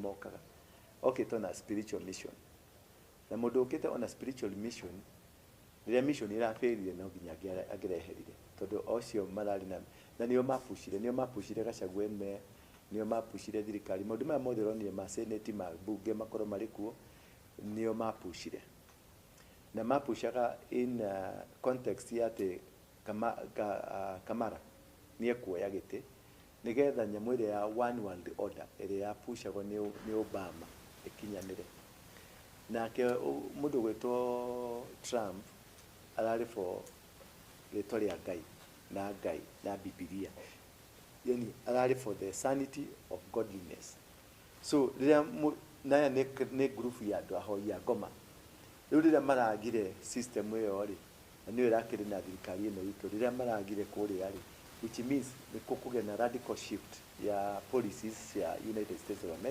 Mokaga okĩte on a spiritual mission, na mũndũ ũkĩte on a spiritual mission, rĩrĩa mission ĩrabĩrire, no nginya angĩreherire, tondũ ocio mararĩ na nĩo mapushire Gachagua eme, nĩo mapushire thirikari. Maũndũ maya mothe ũronire ma senate, ma bunge makorwo marĩ kuo, nĩo mapushire, na mapushaga in context ya atĩ Kamara nĩ ekuoya gĩtĩ nĩgetha nyamũ ĩrĩa ya one world order ĩrĩa yapushagwo nĩ Obama ĩkinyanĩre. Nake mũndũ ũgwĩtwo Trump ararĩ for rĩtwa rĩa Ngai na Ngai na Bibilia, yani ararĩ for the sanity of godliness. So rĩrĩa naya nĩ group ya andũ ahoi a ngoma. Rĩu rĩrĩa maragire system ĩyo rĩ, na nĩyo ĩrakĩrĩ na thirikari ĩno itũ, rĩrĩa maragire kũrĩa rĩ, which means nĩ kũkũgĩa na radical shift ya policies cia United States of America.